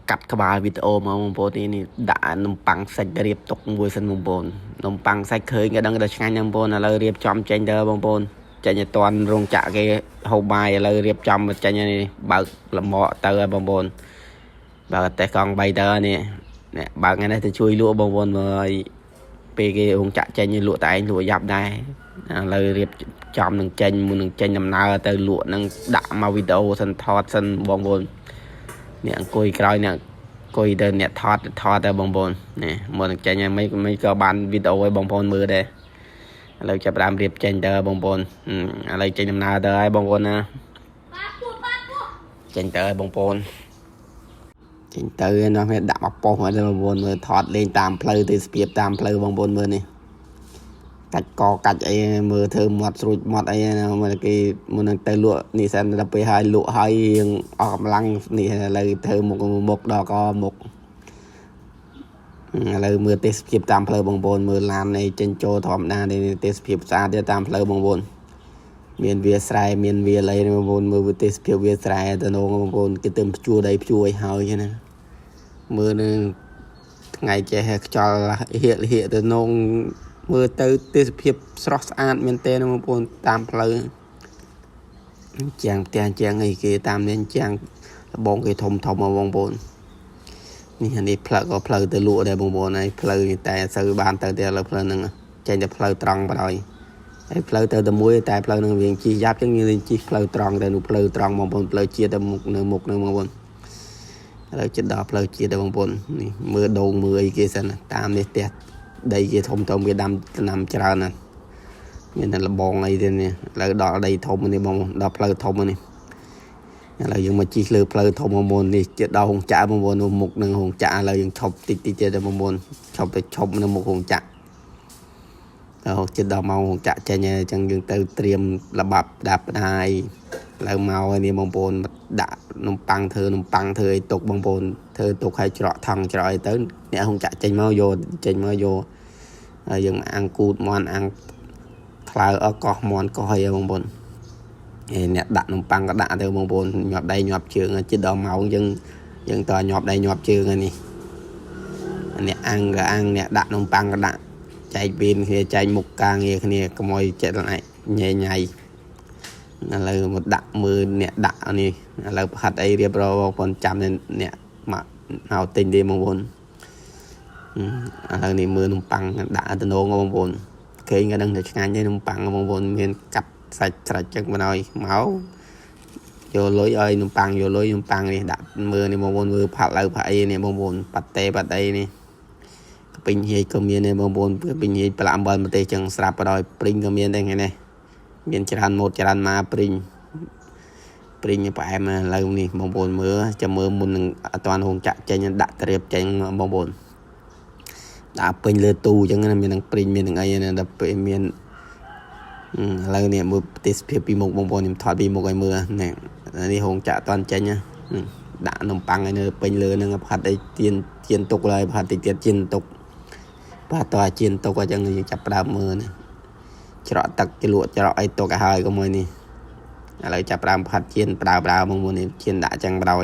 កាត់ក្បាលវីដេអូមកបងប្អូននេះដាក់នំប៉័ងសាច់រៀបទុកមួយសិនបងប្អូននំប៉័ងសាច់ឃើញក៏ដឹងតែឆ្ងាញ់ណាស់បងប្អូនឥឡូវរៀបចំចេញទៅបងប្អូនចេញឲ្យតាន់រោងចក្រគេហូបបាយឥឡូវរៀបចំមកចេញនេះបើកលំកទៅហើយបងប្អូនបើកតេះកង់3ទៅនេះអ្នកបើកថ្ងៃនេះទៅជួយលក់បងប្អូនមើលឲ្យពេលគេរោងចក្រចេញលក់តែឯងលក់យ៉ាប់ដែរឥឡូវរៀបចំនឹងចេញមុននឹងចេញដំណើរទៅលក់នឹងដាក់មកវីដេអូសិនថតសិនបងប្អូនអ្នកអង្គុយក្រោយអ្នកអង្គុយទៅអ្នកថតថតទៅបងប្អូននេះមុននឹងចេញហើយមិនក៏បានវីដេអូឲ្យបងប្អូនមើលដែរឥឡូវចាប់ផ្ដើមរៀបចេញទៅបងប្អូនឥឡូវចេញដំណើរទៅហើយបងប្អូនណាចេញទៅហើយបងប្អូនចេញទៅនោះវាដាក់មកប៉ុស្តិ៍ឲ្យបងប្អូនមើលថតលេងតាមផ្លូវទេសភាពតាមផ្លូវបងប្អូនមើលនេះកាច់កកាច់អីមើលធ្វើមាត់ស្រួចមាត់អីណាមើលគេមុននឹងទៅលក់នេះសិនដល់ពេលហើយលក់ហើយរៀងអស់កម្លាំងនេះឥឡូវធ្វើមុខមុខដល់កមុខឥឡូវមើលទេសភាពតាមផ្លូវបងប្អូនមើលឡាននេះចេញចូលធម្មតានេះទេសភាពស្អាតទេតាមផ្លូវបងប្អូនមានវាស្រែមានវាលអីបងប្អូនមើលទេសភាពវាស្រែទៅនងបងប្អូនគេទៅភ្ជួរដីភ្ជួរឲ្យហើយណាមើលនឹងថ្ងៃចេះខ្យល់ហៀកហៀកទៅនងមើលទៅទេសភាពស្រស់ស្អាតមែនទែនបងប្អូនតាមផ្លូវជាងផ្ទះជាងអីគេតាមនេះជាងលបងគេធំធំបងប្អូននេះអានេះផ្លូវក៏ផ្លូវទៅលក់ដែរបងប្អូនហើយផ្លូវតែអត់សូវបានទៅទេឥឡូវផ្លូវហ្នឹងចេញតែផ្លូវត្រង់បណ្ដោយហើយផ្លូវទៅតែមួយតែផ្លូវហ្នឹងវាជិះយ៉ាប់ចឹងយើងជិះផ្លូវត្រង់ទៅនោះផ្លូវត្រង់បងប្អូនផ្លូវជាតិទៅមុខនៅមុខហ្នឹងបងប្អូនឥឡូវចិត្តដល់ផ្លូវជាតិទៅបងប្អូននេះមើលដងមើលអីគេសិនតាមនេះផ្ទះដីគេធំធំគេដាំដំណាំច្រើនណាស់មានតែលបងអីទេនេះឥឡូវដល់ដីធំនេះបងដល់ផ្លូវធំនេះឥឡូវយើងមកជិះលើផ្លូវធំបងប្អូននេះជិះដល់រោងចក្របងប្អូននោះមុខនឹងរោងចក្រឥឡូវយើងឈប់តិចតិចទៀតបងប្អូនឈប់ទៅឈប់នៅមុខរោងចក្រដល់ជិតដល់ម៉ោងរោងចក្រចេញហើយអញ្ចឹងយើងទៅត្រៀមល្បាប់ដាប់ដាយឥឡូវមកហើយនេះបងប្អូនដាក់នំប៉័ងធ្វើនំប៉័ងធ្វើឲ្យទុកបងប្អូនធ្វើទុកឲ្យច្រកថង់ច្រកអីទៅអ្នករោងចក្រចេញមកយកចេញមកយកហើយយើងអាំងគូតមន់អាំងថ្លើអកោះមន់កោះអីបងប្អូនឯអ្នកដាក់នំប៉័ងក៏ដាក់ទៅបងប្អូនញាប់ដៃញាប់ជើងជិតដល់ម៉ោងយើងយើងតញាប់ដៃញាប់ជើងហើយនេះអ្នកអាំងក៏អាំងអ្នកដាក់នំប៉័ងក៏ដាក់ចែកវេនគ្នាចែកមុខការងារគ្នាកុំឲ្យចិត្តឯងញ៉ៃញ៉ៃឥឡូវមកដាក់មើលអ្នកដាក់នេះឥឡូវផាត់អីរៀបរាប់បងប្អូនចាំអ្នកមកមកទិញទេបងប្អូនឥឡូវនេះមើលនំប៉័ងដាក់តំណងបងប្អូនគេងក៏ដឹងតែឆ្ងាញ់ទេនំប៉័ងបងប្អូនមានកាត់សាច់ត្រាច់ចឹងមកឲ្យមកយកលុយឲ្យនំប៉័ងយកលុយនំប៉័ងនេះដាក់មើលនេះបងប្អូនមើលផាត់លើផាត់អីនេះបងប្អូនប៉ាតេប៉ាត់អីនេះពេញហៀចក៏មានដែរបងប្អូនពេញហៀចប្រឡាក់អំបិលម្ទេសចឹងស្រាប់បដ ாய் ព្រីងក៏មានដែរថ្ងៃនេះមានច្រើនម៉ូតច្រើនម៉ាព្រីងព្រីងផ្អែមឥឡូវនេះបងប្អូនមើលចាំមើលមុននឹងអត់តាន់រោងចាក់ចេញដាក់ត្រៀបចេញបងប្អូនដាក់ពេញលើទូចឹងណាមាននឹងព្រីងមាននឹងអីណាដល់ពេលមានឥឡូវនេះមើលទេសភាពពីមុខបងប្អូនខ្ញុំថតពីមុខឲ្យមើលនេះនេះរោងចាក់អត់តាន់ចេញណាដាក់នំប៉័ងឲ្យនៅពេញលើហ្នឹងផាត់អីទៀនទៀនទុកឡើយផាត់តិចទៀតទៀនទុកបាទតើអាជៀនទុកអញ្ចឹងយើងចាប់ផ្ដើមមើលណាច្រកទឹកជ្លក់ច្រកអីទុកឲ្យហើយក៏មួយនេះឥឡូវចាប់ផ្ដើមផាត់ជៀនផ្ដើផ្ដើមកមួយនេះជៀនដាក់អញ្ចឹងបដ ாய்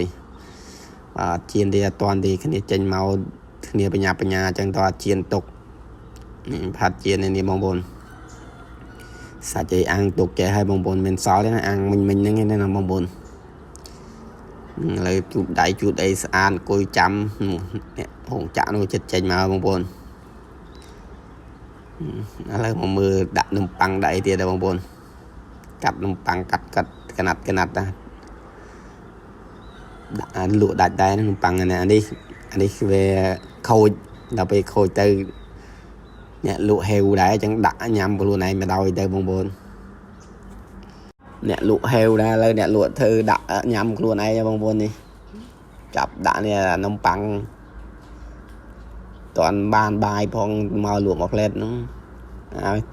បាទជៀនទេអត់តាន់ទេគ្នាចេញមកគ្នាបញ្ញាបញ្ញាអញ្ចឹងតើជៀនទុកនេះផាត់ជៀននេះបងប្អូនសាច់អីអាំងទុកចេះឲ្យបងប្អូនមានសល់ទេណាអាំងមិញមិញហ្នឹងណាបងប្អូនឥឡូវជូតដៃជូតអីស្អាតអង្គុយចាំអ្នករោងចក្រនោះចិត្តចេញមកបងប្អូនឥឡូវមកមើលដាក់នំប៉័ងដាក់អីទៀតដែរបងប្អូនកាត់នំប៉័ងកាត់កាត់កណាត់កណាត់ណាដាក់លក់ដាច់ដែរនំប៉័ងនេះអានេះអានេះវាខូចដល់ពេលខូចទៅអ្នកលក់ហេវដែរអញ្ចឹងដាក់ញ៉ាំខ្លួនឯងមកដោយទៅបងប្អូនអ្នកលក់ហេវដែរឥឡូវអ្នកលក់ធ្វើដាក់ញ៉ាំខ្លួនឯងបងប្អូននេះចាប់ដាក់នេះនំប៉័ងតាន់បានបាយផងមកលក់មកផ្លែតហ្នឹង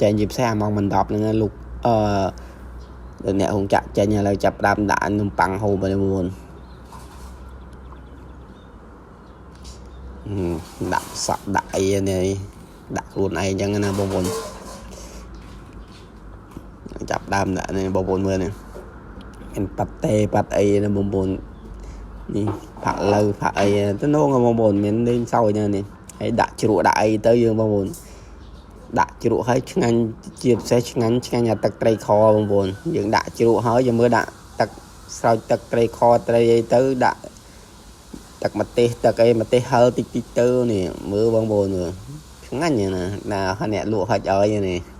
ចេញជាផ្សារម៉ោងមិន10ហ្នឹងលោកអឺអ្នករោងចក្រចេញឥឡូវចាប់ផ្ដើមដាក់នំប៉័ងហូបហ្នឹងបងប្អូនដាក់សក់ដាក់អីនេះដាក់ខ្លួនឯងអញ្ចឹងណាបងប្អូនចាប់ដើមដាក់នេះបងប្អូនមើលនេះមានប៉ាតេប៉ាត់អីណាបងប្អូន នេះផាក់លើផាក់អីទៅនងបងប្អូនមានលេងសើចណានេះហើយដាក់ជ្រក់ដាក់អីទៅយើងបងប្អូនដាក់ជ្រក់ហើយឆ្ងាញ់ជាពិសេសឆ្ងាញ់ឆ្ងាញ់អាទឹកត្រីខបងប្អូនយើងដាក់ជ្រក់ហើយយើងមើលដាក់ទឹកស្រោចទឹកត្រីខត្រីអីទៅដាក់ទឹកម្ទេសទឹកអីម្ទេសហឹរតិចតិចទៅនេះមើលបងប្អូនមើលឆ្ងាញ់ណាណាអ្នកលក់ហិចឲ្យនេះ។